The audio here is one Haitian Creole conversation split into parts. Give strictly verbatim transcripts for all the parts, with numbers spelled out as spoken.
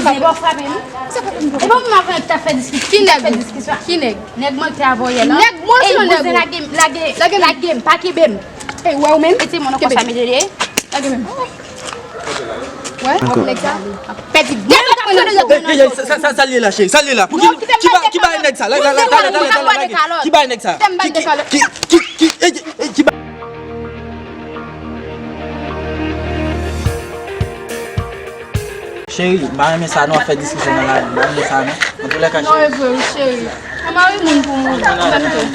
Frape m. Frape m. E bon, m avè k t ap fè diskisyon. Ki nèg ou? Ki nèg? Nèg mwen ki te avè w yè la. Nèg mwen, se yon nèg ou. Lage m, lage, lage m, pa kenbe m. Ey, ou wè ou menm? E ti moun konsa mete li. Lage menm. Wè, nèg sa. Pèdi. Sa, sa, sa l ye la, cheri? Sa l ye la? Pou ki, ki ba, ki bay nèg sa? La, la, la, talè, talè, talè, lage. Ki bay nèg sa? Ki, ki, ki, ki, ki, eh, eh, ki ba- Cheri, m pa renmen sa, nou ap fè diskisyon nan lari. M pa renmen sa, non. Antoulèka, cheri. Non, e vre, wi, cheri. An mari moun pou mwen. Ou menm tou.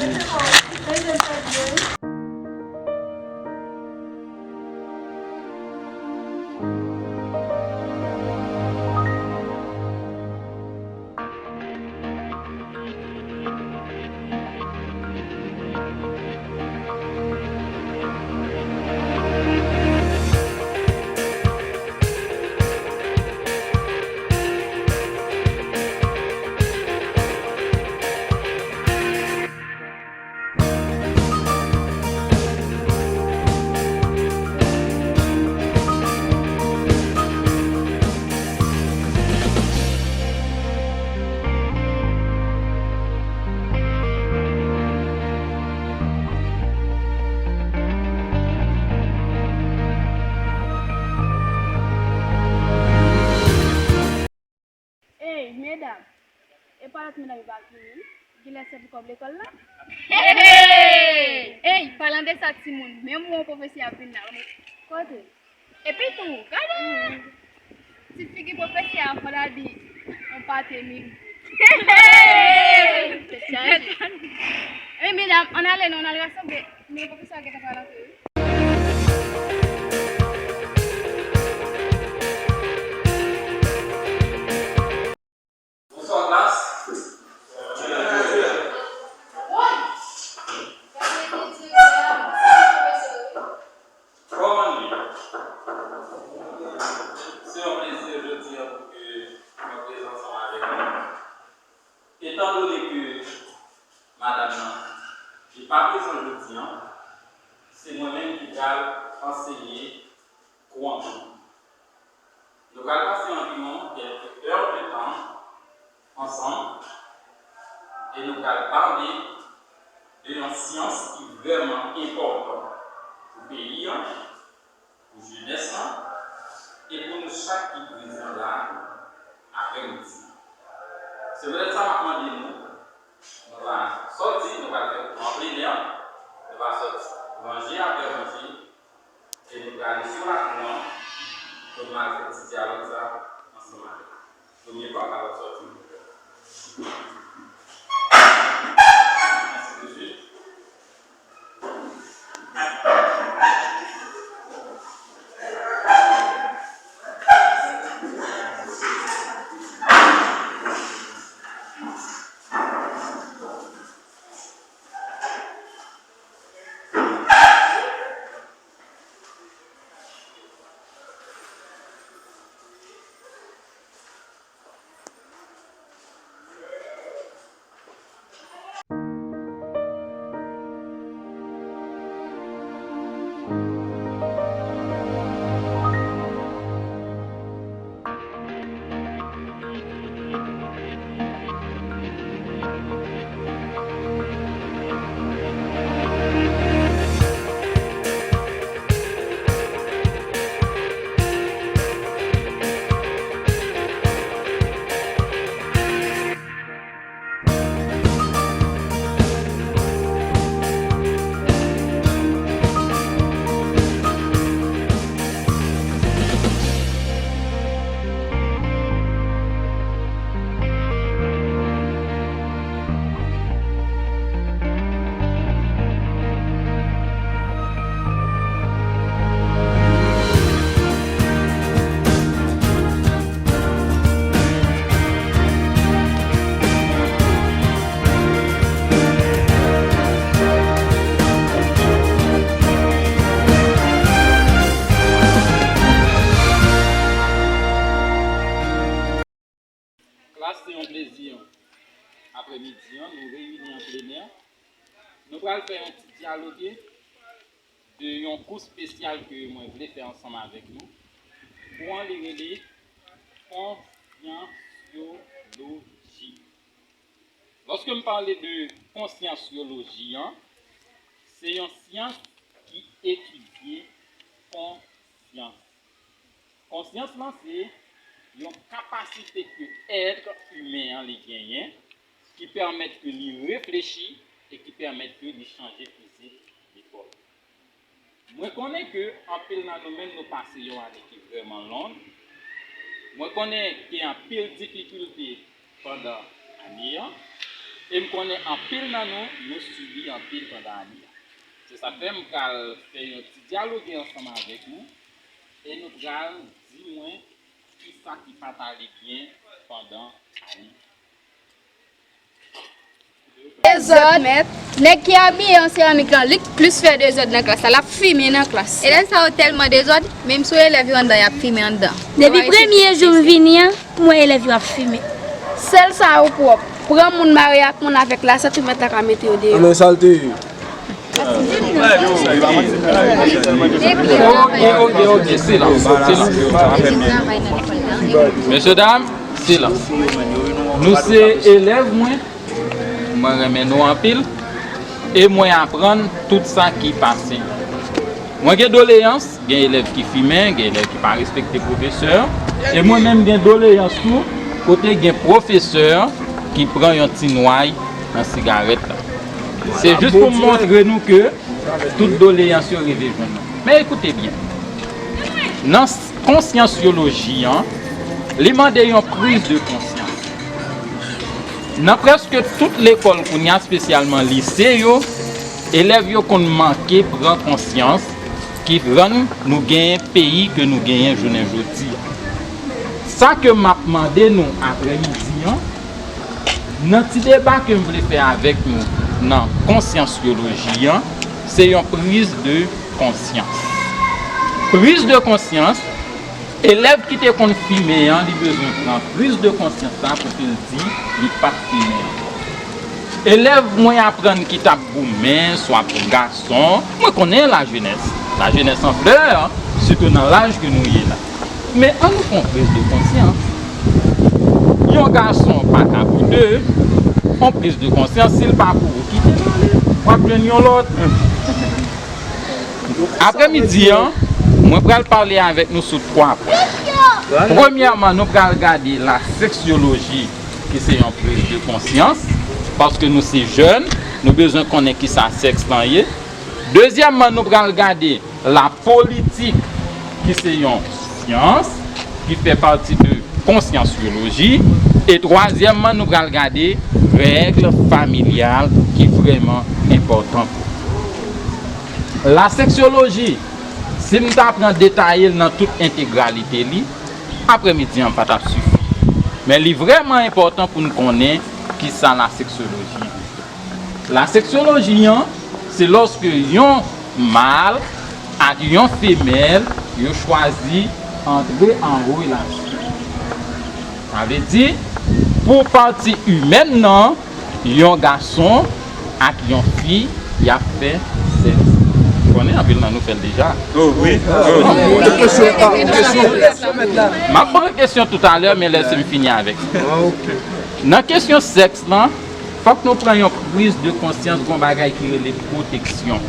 Ey, medam, e pa lòt medam yo pa vini? Genlè se pou kòb lekòl la? Hey! Ey, palan de sa, timoun, menm yon pwofesè ap vin la. Kote? Epi tou, gade! Ti figi pwofesè a fò l a di yon pate mignon. Hey! Tèt chaje. Ey, medam, ann ale non, ann al rasanble. Men pwofesè a gentan pral antre, wi. Bonswa klas. Kòman nou ye? Se yon plezi jodi a pou ke mwen prezan ansanm avèk nou. Etandone ke madanm nan li pa prezan jodi a, se mwen menm ki pral anseye kou an. Nou pral pase anviwon kèk è de tan ansanm e nou pral pale de yon syans ki vrèman enpòtan pou peyi a, pou jenès lan e pou nou chak ki prezan la aprèmidi. Se poutèt sa m ap mande nou, nou va sòti, nou pral fè kou an plenè, nou va sòti ranje aprè ranje, e nou prale sou lakou an pou nou al fè ti dyalòg sa ansanm avèk nou. Premye pa k ap sòti. Ensi de suite. Klas, se yon plezi, aprèmidi an, nou reyini an plenè. Nou pral fè yon ti dyaloge de yon kou espesyal ke mwen vle fè ansanm avèk nou. Kou an, li rele Fon Konsyansyoloji. Lòske m pale de konsyansyoloji an, se yon syans ki etidye konsyans. Konsyans lan se yon kapasite ke èt imen an li genyen, ki pèmèt ke li reflechi e ki pèmèt ke li chanje fizik li pwòp. Mwen konnen ke anpil nan nou menm nou pase yon ane ki vrèman long. Mwen konnen gen anpil difikilte pandan ane an. E m konnen anpil nan nou, nou sibi anpil pandan ane an. Se sa k fè m pral fè yon ti dyaloge ansanm avèk nou. E nou pral di mwen kisa ki pa t ale byen pandan ane an. Dezòd. Nèg ki abiye an seramik lan, li k plis fè dezòd nan klas la. L ap fimen nan klas. Elèv sa yo tèlman dezòd, menm si w elèv yo anndan, y ap fimen anndan. Depi premye jou m vini an, m wè elèv yo ap fimen. Sèl sa yo pwòp. Pran moun, mare ak moun avèk la, santimèt la ka mete yo deyò. Anben, sa l te ye. Ok, ok, ok, silans, silans. Mesye dam, silans. Nou se elèv mwen. Mwen renmen nou anpil. E mwen aprann tout sa ki pase. Mwen gen doleyans, gen elèv ki fimen, gen elèv ki pa respekte pwofesè. E mwen menm gen doleyans tou, kote gen pwofesè ki pran yon ti nway nan sigarèt la. Se jis pou m montre nou ke tout doleyans yo rive jwenn nou. Men ekoute byen. Nan s- konsyansyoloji an, li mande yon priz de konsyans. Nan prèske tout lekòl kounye a, espesyalman lise yo, elèv yo konn manke pran konsyans ki rann nou genyen peyi ke nou genyen jounen jodi a. Sa ke m ap mande nou aprèmidi an, nan ti deba ke m vle fè avèk nou nan konsyansyoloji an, se yon priz de konsyans. Priz de konsyans, elèv ki te konn fimen an, li bezwen pran priz de konsyans sa pou ke l di li p ap fimen ankò. Elèv mwen aprann ki t ap goumen, swa pou gason, mwen konnen lajenès, lajenès an flè, sitou nan laj ke nou ye la. Men ann nou fè yon priz de konsyans. Yon gason pa ka pou de, yon priz de konsyans, si l pa pou ou, kite l ale, w ap jwenn yon lòt. Aprèmidi an, mwen pral pale avèk nou sou twa pwen. Premyèman, nou pral gade la seksyoloji, ki se yon priz de konsyans, paske nou se jèn, nou bezwen konnen kisa sèks lan ye. Dezyèmman, nou pral gade la politik, ki se yon syans ki fè pati de konsyansyoloji. E twazyèmman, nou pral gade règ familyal ki vrèman enpòtan pou nou. La seksyoloji, si m ta pran detaye l nan tout entegralite li, aprèmidi an pa t ap sifi. Men li vrèman enpòtan pou n konnen kisa la seksyoloji an. La seksyoloji an, se lòske yon mal ak yon femèl yo chwazi antre an relasyon. Sa vle di, pou pati imèn nan, yon gason ak yon fi, y ap fè sèks. Ou konnen anpil nan nou fè l deja. Oh, wi. M ap poze kesyon toutalè, men lèse m fini avèk. Nan kesyon sèks lan, fòk nou pran yon priz de konsyans, gon bagay ki rele pwoteksyon.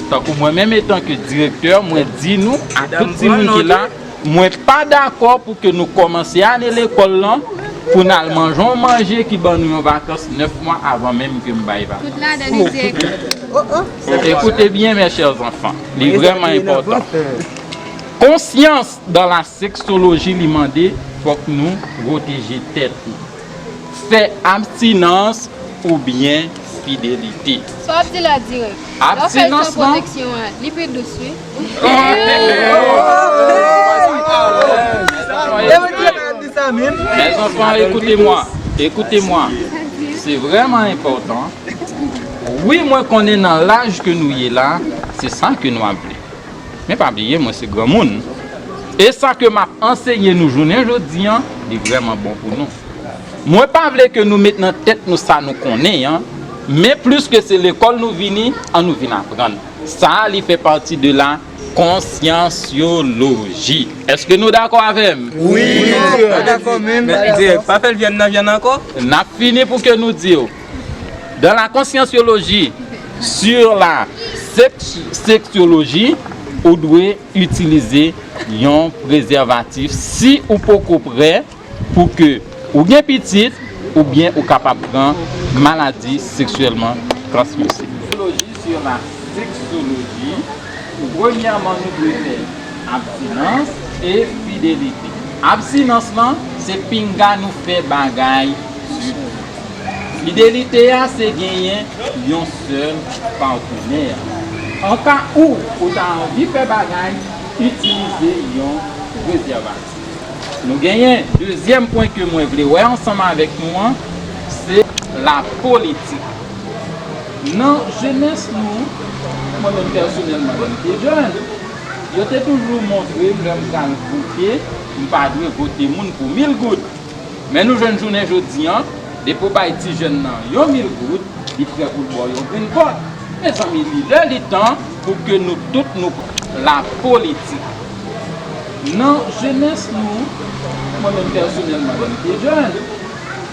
Tankou mwen menm, etanke direktè, mwen di nou ak tout timoun ki la, mwen pa dakò pou ke nou kòmanse ane lekòl lan, pou n al manje yon manje ki ban nou yon vakans nèf mwa avan menm ke m bay vakans. Tout ladan li direktè. Écoutez bien, mes chers enfants, li vrèman enpòtan. Konsyans dan la seksoloji li mande fòk nou pwoteje tèt nou. Fè abstinans oubyen fidelite. Sa w ap di la dirèk. Lè w fè l san pwoteksyon an, li pi dous, wi. Mes enfants, écoutez-moi. Écoutez-moi. Se vrèman enpòtan. Wi, mwen konnen nan laj ke nou ye la, se sa ke nou ap vle. Men pa bliye, mwen se granmoun. E sa ke m ap anseye nou jounen jodi an, li vrèman bon pou nou. Mwen pa vle ke nou met nan tèt nou sa nou konnen an, Men plis ke se lekòl nou vini, an nou vin aprann. Sa a, li fè pati de la konsyansyoloji. Èske nou dakò avè m? Wi, pa dakò menm. Men, dirèk, pa fè l vyann nan vyann ankò. N ap fini pou ke nou di w. Dans la conscienciologie, sur la sex-, sexologie, ou dwe itilize yon prezèvatif si ou poko prè pou ke ou gen pitit oubyen ou kapab pran maladi seksyèlman transmisib. Sexologie sur la sexologie, premyèman, nou dwe fè abstinans e fidelite. Abstinans lan, se pinga nou fè bagay di tou. Fidelite a, se genyen yon sèl patnè. An ka ou, ou ta anvi fè bagay, itilize yon prezèvatif. Nou genyen dezyèm pwen ke mwen vle wè ansanm avèk nou an, se lapolitik. Nan jenès nou, mwen menm pèsonèlman, lè m te jèn, yo te toujou montre m lè m pral vote, m pa dwe vote moun pou mil goud. Men nou jwenn jounen jodi an, depi w bay ti jèn nan yon mil goud, li prè pou l ba w yon grenn vòt. Mezanmi, li lè li tan pou ke nou tout nou lapolitik. Nan jenès nou, mwen menm pèsonèlman, lè m te jèn,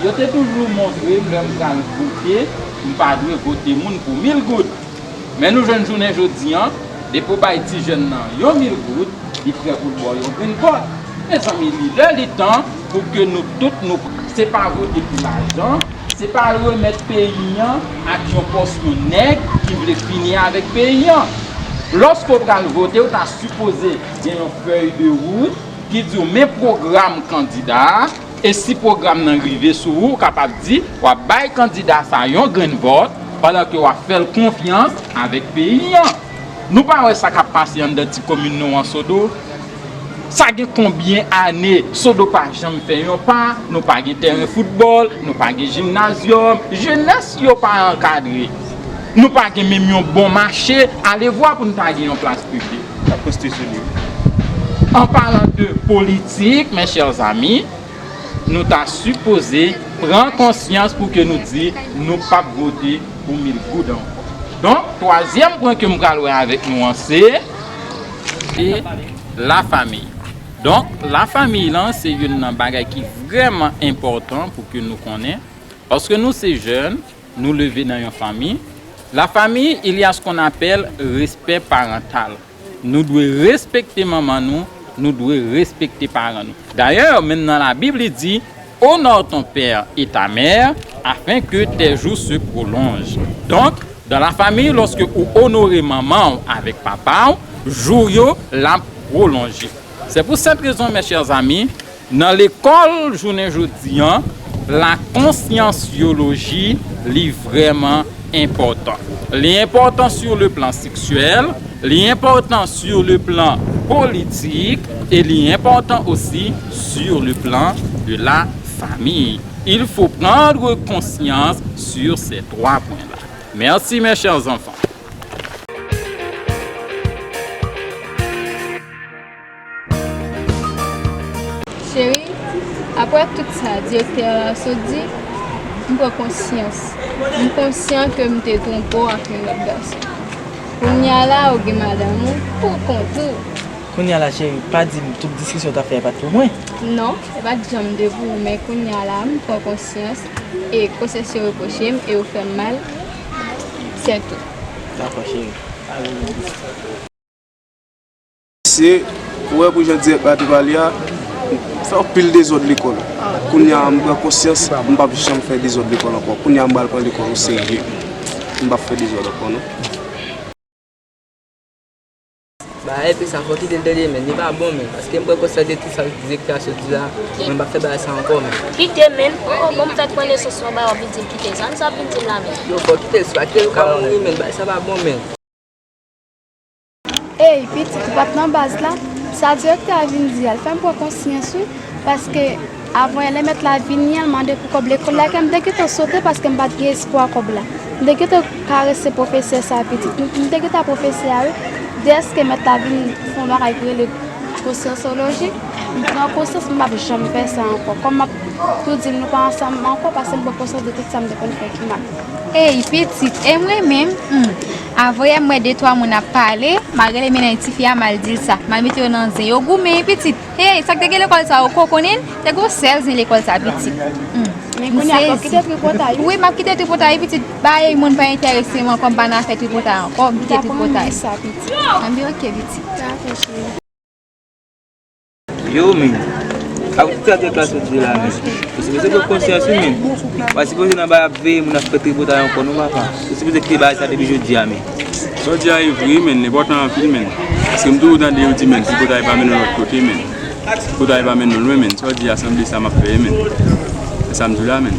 yo te toujou montre m lè m pral vote, m pa dwe vote moun pou mil goud. Men nou jwenn jounen jodi an, depi w bay ti jèn nan yon mil goud, li prè pou l ba w yon grenn vòt. Mezanmi, li lè li tan pou ke nou tout nou, se pa vote pou lajan, se pa remèt peyi an ak yon pòsyon nèg ki vle fini avèk peyi an. Lòske w pral vote, w ta sipoze gen yon fèy de wout ki di w men pwogram kandida a, e si pwogram nan rive sou ou, ou kapab di w ap bay kandida sa yon grenn vòt pandan ke w ap fè l konfyans avèk peyi an. Nou pa wè sa k ap pase anndan ti komin nou an, Sodo? Sa gen konbyen ane Sodo pa janm fè yon pa? Nou pa gen tèren foutbòl, nou pa gen jimnazyòm, jenès yo pa ankadre. Nou pa gen menm yon bon mache, alevwa pou n ta gen yon plas piblik. An palan de politik, mes chers amis, nou ta sipoze pran konsyans pou ke nou di nou p ap vote pou mil goud ankò. Donk, twazyèm pwen ke m pral wè avèk nou an, se, se lafanmi. Donk, lafanmi lan, se youn nan bagay ki vrèman enpòtan pou ke nou konnen, paske nou se jèn, nou leve nan yon fanmi. La famille, il y a ce qu'on appelle respect parental. Nou dwe respekte manman nou, nou dwe respekte paran nou. Dayè, menm nan Labib, li di, honore ton père et ta mère, afin que tes jours se prolongent. Donk, dans la famille, lòske ou onore manman w avèk papa w, jou w yo l ap pwolonje. C'est pour cette raison, mes chers amis, nan lekòl jounen jodi an, la konsyansyoloji, li vrèman enpòtan. Li enpòtan sur le plan sexuel, li enpòtan sur le plan politik, e li enpòtan osi sur le plan de la famille. Il faut prendre conscience sur ces trois points-là. Merci, mes chers enfants. Cheri, apre tout sa direktè a sot di, m pran konsyans. M konsyan ke m te twonpe w ak yon lòt gason. Kounye a la, ou gen madanm ou pou kont ou. Kounye a la, cheri, pa di m tout diskisyon w t ap fè a pa t pou mwen. Non, e pa t janm te pou ou, men kounye a la, m pran konsyans e konsyans yo repwoche m e yo fè m mal. Se tou. Dakò, cheri. Se, ou wè pou jan direktè a te pale a, fè anpil dezòd lekòl. Kounye a, m pran konsyans, m p ap janm fè dezòd lekòl ankò. Kounye a, m pral pran lekòl o serye. M p ap fè dezòd ankò, non. Bagay epi sa, fò w kite l tande, men, li pa bon, men, paske m pran konsyans de tout sa direktè a sot di la, mwen m p ap fè bagay sa ankò, men. Kite, men, o, o, bon, m fèk pran nesans yon bagay, w ap vin di m kite, sa, sa w ap vin di m la, men. Yo, fò w kite l, se pa kite l ou ka mouri, men, bagay sa pa bon, men. Ey, pitit, ou pa t nan baz la? Sa direktè a vin di a, l fè m pran konsyans, wi, paske avan yè, lè mèt la vini an, l mande pou kòb lekòl la, kè m te gentan sote paske m pa t gen espwa kòb la. M te gentan karese pwofesè sa a, pitit. M, m te gentan pwofesè a, wi, dèske mèt la vin fè yon bagay ki rele Konsyans ou lojik, m pran konsyans, m p ap janm fè sa ankò. Kòm m ap tou di l nou pa ansanm ankò, paske m pran konsyans de tout sa m te konn fè ki mal. Ey, pitit, e mwen menm, hmm, avan yè m wè de twa moun ap pale, m al rele mennaj tifi a, m al di l sa. M al mete yo nan zen, yo goumen, wi, pitit. Ey, sa k te gen lekòl sa, ou ko konnen l? Te gon sèl zen lekòl sa, pitit. Hmm. Men kounye a, fò w kite tripotay, wi. Wi, m ap kite tripotay, wi, pitit. Bagay moun pa enterese m ankò, m pa nan afè tripotay ankò, m kite tripotay. Anben, oke, pitit. Dakò, cheri. Yo, men. A ou ti sa de klas ou di la, men. Ou sipoze pran konsyans ou, men. Ou pa sipoze nan bay ap veye moun ap fè tripotay ankò, non, papa. Ou sipoze kite bagay sa depi jodi a, men. Sa w di a e vre, men. Li enpòtan anpil, men. Paske m toujou tande yo di, men, tripotay pa mennen lòt kote, men. Tripotay pa mennen nou lwen, men. Sa w di a sanble sa m ap fè, men. Se sa m di w la, men.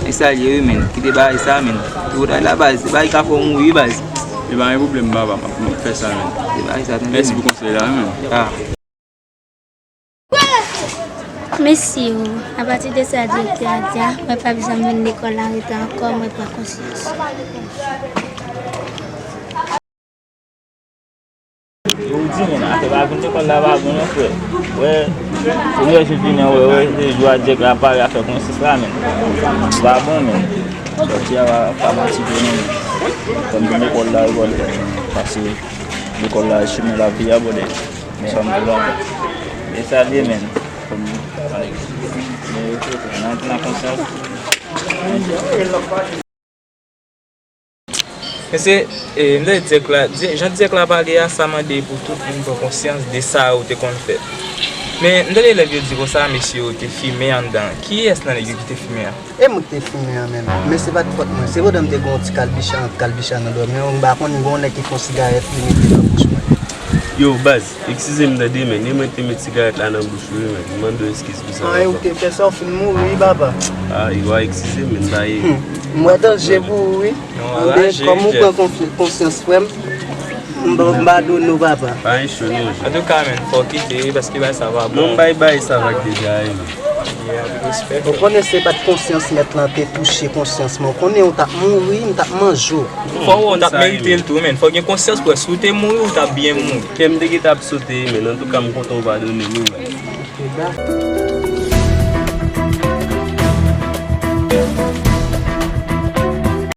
E sa l ye, wi, men. Kite bagay sa, men. Tripotay la, baz. Se bagay ka fè w mouri, baz. E pa gen pwoblèm, papa. M ap, m ap fè sa, men. Se bagay sa, tande, men. Mèsi pou konsèy la, men. Ah. Mèsi o. Apati de sa direktè a di a, mwen p ap janm vin lekòl la rete ankò, mwen pran konsyans. Yo di, men, afè pa vin lekòl la pa bon, non, frè. Wè, premyè jou vini an, wè, wè, se jou a djèk la pare afè konsyans la, men. Pa bon, men. Sòti a pa, pa manti vre, non, men. Fò m vin lekòl la, lekòl, pase lekòl la, chimen lavi a, bòdè. Men sa m di la. E sa l ye, men. Kòm, nan, nan konsyans. Mesye, e, m tande dirèk la, di- jan dirèk la pale a, sa mande pou tout moun pran konsyans de sa ou te konn fè. Men, m tande elèv yo di konsa, mesye yo te fimen anndan. Kiyès nan nèg yo ki te fimen an? E mwen ki te fimen an menm. Men se pa t fòt mwen. Se pandan m te gen yon ti kalbicha, kalbicha nan dòmi an, m pa konn gen yon nèg ki fè yon sigarèt, li mete nan bouch mwen. Yo, baz, eskize m tande, men. E mwen te met sigarèt la nan bouch ou, wi, men. M mande w eskiz pou sa, papa. Anyen ou te fè sa, ou fin mouri, wi, papa. A, yo, a, eskize m, men, ba, e. Hmm. M wè danje pou ou, wi. Anben, kòm ou pran konfi- konsyans, frè m, m ba- m padone w, papa. Pa gen cho, non, Jean. Antouka, men, fò w kite, wi, paske bagay sa pa bon. Non, bay, bay, sa va deja, wi, men. Ou konnen se pa t konsyans mèt lan te touche konsyans mwen. Ou konnen ou t ap mouri, m t ap manje w. Fò w wè w t ap merite l tou, men. Fò w gen konsyans pou wè si w te mouri, ou t ap byen mouri. Kè m te gentan ap sote, men. Antouka, m kontan w padone m, wi, men.